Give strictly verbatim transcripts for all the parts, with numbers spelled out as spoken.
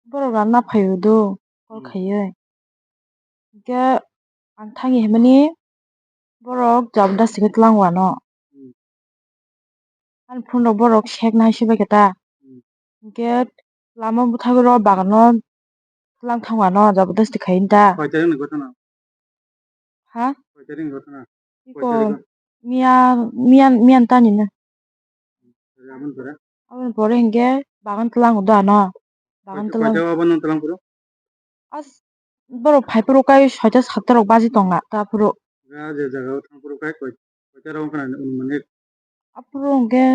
Borok ranna phaio do, call Hmm. khaiwi. Hinkhe ang thangwi himani borok jabardasti khe tlango ano. Hmm. Ani phone rok borok sek nai se bai khe ta. Hmm. Hinkhe lama bwthagwi rw bagano tlang thango ano jabardasti khai ta. Koi tarik ni ghotona? Ha? Koi tarik ni ghotona? Iko Koi tarik? Miya, miya, miya tani na. Aboni pore? Aboni pore hinkhe bagan tlango do ano. Bagan Koi tlang. Koi ta obo nwng tlang phuru? As borok phai phuru kai soita satta rok baji tong na ta phuru. Ga je jaga o thang phuru kai koi, koi ta rok wngkha na anumanik? Aphuru hinkhe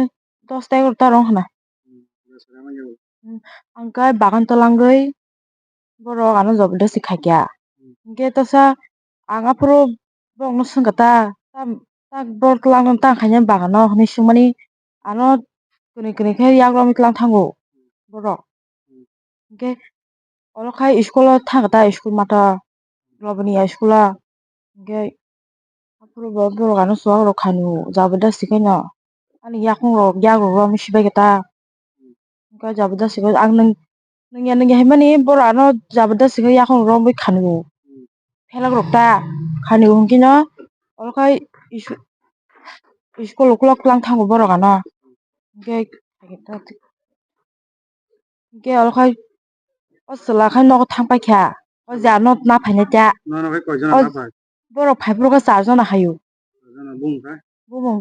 dos ta egaroh ta rok wngkha na. Hmm, dos ta rok wngkha na. Hmm, ang kai bagan twlangwi borok ano jabardasti khaikha. Hmm. Hinkhe tesa ang aphuru borokno swngkha ta, ta, ta borok twlangno tang khaina bagano hinwi swngmani ano kwrwi kwrwi khe yakrwngwi twlang thango borok. Hmm. Hinkhe oro khai school o thangkha ta, school mata Loboniya school o. Hinkhe aphuru bo borok ano chuwak rok khainwi jabardasti khaino ani yakung rok yak rok romwi sibaikha ta. Hinkhe jabardasti khe ang nwng, nwngya nwngya hinmani borok ano jabardasti khe yakung romwi khainwi phelak rok ta khainwi hinkhe no oro khai school ukulok twlang thango borok ano. Hinkhe Hinkhe oro khai o chwla khai nogo thang paikha. O je ano na phainai ta. Nono khai koi jona O na phai? Borok phai phuru khe char jona haio. Char jona bumung khai? Bumung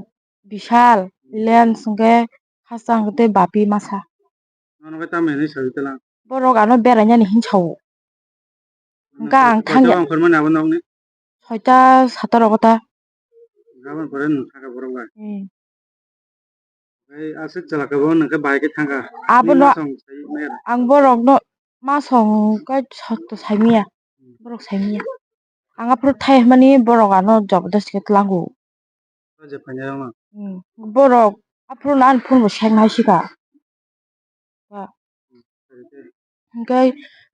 Bishal, Lens, hinkhe Khasang tei Bapi masa. Nono khai tamni hinwi saui tela? Borok ano berainani hinwi sao. Hwnkhe ang thangya. Koita wngkhormani abo nokni? Soita sata rogo ta. Aboni pore nwng thangkha borok bai? Hmm. Tei aswk chwla khe bo nwng khe bahai khe thangkha. Abono Nini masong sai maya da? Ang borokno masong kai sotto saimaya. Hmm. Borok saimaya. Ang aphuru thai hwnmani borok ano jabardasti khe tlango. O je phainairokno? Hmm. Borok aphuru no ani phone bo sek nai sika. Ba. Hinkhe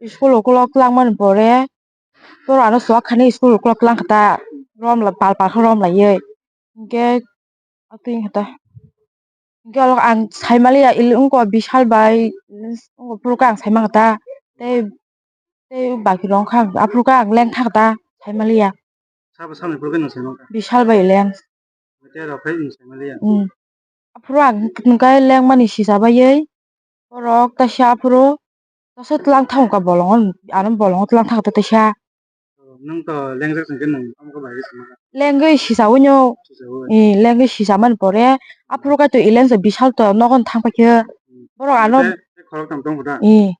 school ukulok twlangmani pore borok ano chuwak khainai school ukulok twlangkha ta, romla pal pal khe romlaiwi. Hinkhe atwi wngkha ta. Hinkhe oro ang saimaliya, wngkha Bishal bai, wngkha phuru khe ang saimankha ta. Tei, tei baki rok wngkha, aphuru khe ang lengthakha ta, saimaliya. Sabo samni phuru khe nwng saimankha? Bishal bai leng. Tei rok khe nwng saimaliya? Hmm. Aphuru ang nwng khe lengmani sisa baiwi, borok teisa aphuru teisa twlang thangkha bolongo, ano bolongo twlang thangkha teisa. Nwng to lengjak song khe nwng tamo khe bai khe samakha? Lengwi sisaui no. Sisaui. Eh, lengwi sisamani pore aphuru kaitor Elens Bishal to nogo thang paikhe. Hmm. Borok ano Tei, tei khoroktham tongkha da? Eh.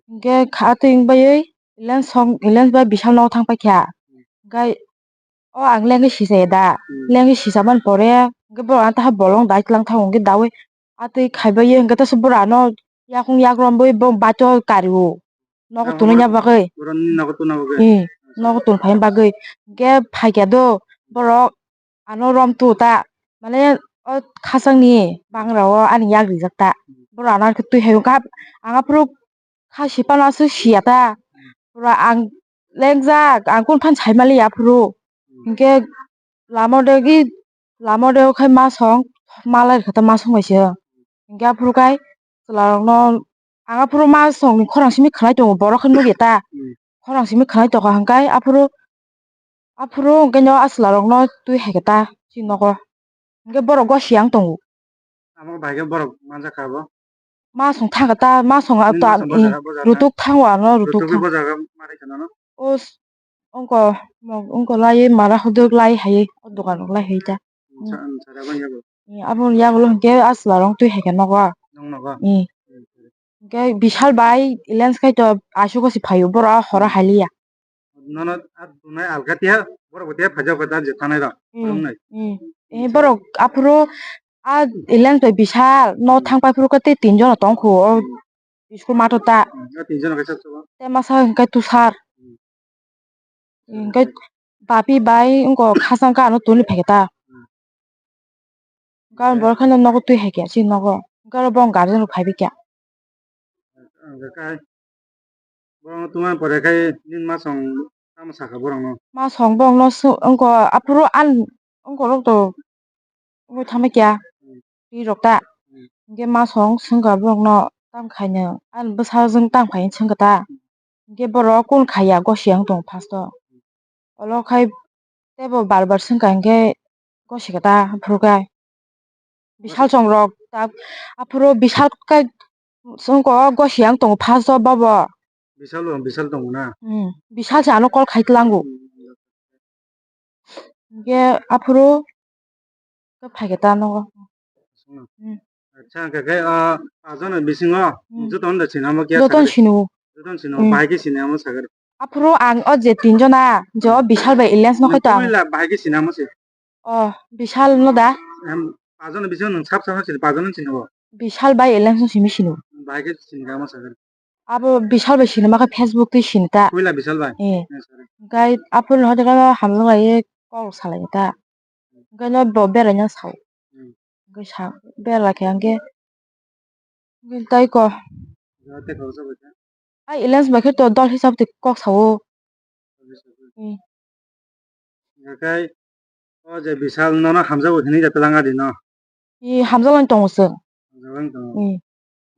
Hinkhe kha twi wng baiwi Elens song, Elens bai Bishal nogo thang paikha. Hmm. Hinkhe o ang lengwi sisaya da. Hmm. Lengwi sisamani pore hinkhe borok ano taha bolong dai twlang thango hinkhe daui atwi khaibai hinkhe teisa borok ano yakung yak romwi bo baito kario. Nogo Ah, tonwi nya bagwi. Borok nogo tonna bagwi. Eh, nogo ton phaina bagwi. Hinkhe phaikha do borok ano rom tu ta. Mane o khasangni bangra o ani yak rijak ta. Borok ano khe twi hai wngkha. Ang aphuru kha sipano aswk siya ta. Pura ang lengjak, ang kunu phano saimaliya aphuru. Hinkhe lama o de gi, lama o de khai masong, malai rwkha ta masong bai se. Hinkhe aphuru khai chwla rokno, ang aphuru masongni khorang simi khwnai tongo, borok khe nukya ta. Hmm. Khorang simi khwnai tongkha hinkhe aphuru, aphuru hinkhe no a chwla rokno twi hai khe ta chini nogo. Hinkhe borok gosiyang tongo. Amo bai khe borok manjak kha bo? Masong thangkha ta, masong Nini ta, masong eh, bwsakha, bwsakha? Rutuk thango ano, rutuk Rutuk thang. Bwsakha, mari khana no? O s-, ongko, mo-, ongko lai mara hodok lai hai, o dokan rok lai hai ta. Sa-, sa da bang yago. Eh, abo yagulo hinkhe a chwla rok twi hai khe nogo. Nong nogo? Eh. Hmm. Hinkhe Bishal bai Elens khai to aswk o se phaio, borok a horo Hmm. hai liya. Nono a dunai alka tiya, borok bo tiya phaijak kha ta je thanai rok, Hmm. Khulumnai. Hmm. Eh, Bwsai. Borok aphuru a Elens bai Bishal no Hmm. thang pai phuru khe tei tinjon tong kho o Hmm. school math o ta. Hmm. A tinjon kaisa chwla. Tei masa hwnkhe Tusar. Hmm. Hwnkhe Bapi bai wngkha khasang khe ano toni phaikha ta. Hmm. Hwnkhe ang borok kheno nogo twi hai khe chini nogo. Hwnkhe oro bo wng guardian rok phaibai kha. Hwnkhe kai borokno tungma pore khai nini masong tamo sakha borokno? Masong borokno sw-, wngkha aphuru an wngkha rok to wngwi thangbai kha Hmm. twi rok ta. Hmm. Hwnkhe masong swngkha borokno Tamo khaino, ani bwsajwk tamo khaino swngkha ta. Hinkhe borok kunu khaiya, gosiya wng tongo first o. Olo khai teibo bar bar swngkha hinkhe gosikha ta aphuru khe. Bisal chongrok ta aphuru Bisal khe swngkha o gosiya wng tongo first o bobo. Bisal bo, Bisal tongo na? Hmm, Bisal se ano call khai tlango. Hmm. Hinkhe aphuru khe phaikhe ta nogo. Hmm. Acha, hwnkhe khe, ah, pajon ni bisingo, hmm, joto no da sinamo khe joto no sakhe? Sinu. Joto no sinu, hmm, bahai khe sinamo sakhe? Aphuru ang o je tinjona, je o, hmm, Bisal bai Elias no. Nung khai to ang. Puila bahai khe sinamo se? O, Bisal no da? Em, pajon ni bisingo nung sab sab no sini, pajon no sinu bo? Bisal bai Elias no simi sinu. Bahai khe sinamo sakhe? Abo Bisal bai sinima khe Facebook twi sini ta. Puila Bisal bai? Eh. Eh, sorry. Gai aphuru no hote khe hamjwk lai kok salai ta. Gai no bo berai no sao. Hmm. Gai sa berai khe ang khe. Gai tai ko. Jate kok sa bai ta. Ai Elias bai khe to dol hisab twi kok sao. Dol hisab twi. Hmm. Hingkhe o je Bisal nono hamjago hinwi je twlang adi no? I hamjago wng tongo chwng. Hamjago wng tongo. I.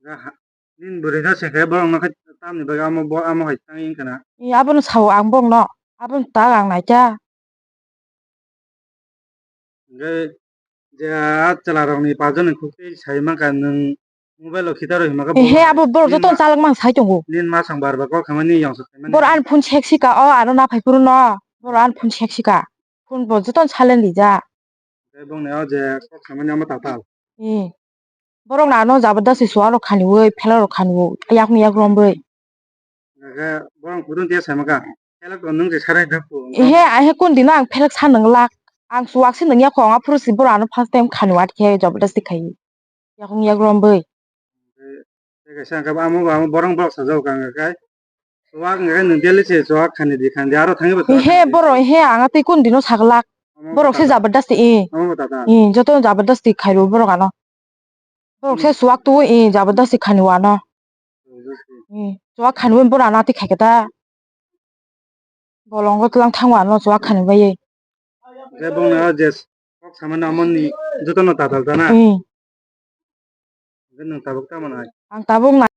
Ga ha-, nini bwrwi no se khe borok no khe tamni bagwi amo bo amo hai tang wng kana? I abono sao ang borok no. Abono tak ang naikha. Hingkhe je a chwla rok ni pajon ni khuktwi sai mankha nwng mobile o khita rw hima khe. Ehe, abo borok joto chalak mang sai tongo. Nini ma song bar bar kok khamani yong sok khaimani. Borok ani phone sek sika o aro na phai phuru no. Borok ani phone sek sika. Phone bo joto silent rijak. Tei bongni o je kok khamani omo tatal. Ee. Borok no ano jabardasti suarok khaniui, phelarok khaniui, yakung yak romwi. Hingkhe borok kudung tiya saimaka, phelak to nwng je sarai dakhu. Ehe, ahe kun dino ang phelak sa nwnglak. Ang chuwak se nungya kho, ang aphuru si borok ano first time khaniui atkhe jabardasti khai. Yakung yak romwi. Tei kaisa hingkhe amo, amo borok borok sajak kha hingkhe. Chuwak hingkhe nwng daily se chuwak khani di, khani di, aro thangwi bo chuwak khani di. He, borok, he, ang tei kun dino saglak. Borok se jabardasti, eh. Amo bo tata. Eh, joto jabardasti khairo borok ano. Borok se chuwak tuo, eh, jabardasti khani wano. Jabardasti. Eh, chuwak khani wano borok ano tei khaikhe ta. Bolongo tlang thango ano chuwak khani bai. Hingkhe bongni o je kok samani amoni jotono tatal ta na? Hmm. Hingkhe nwng tabuk tamo nai? Ang tabuk nai.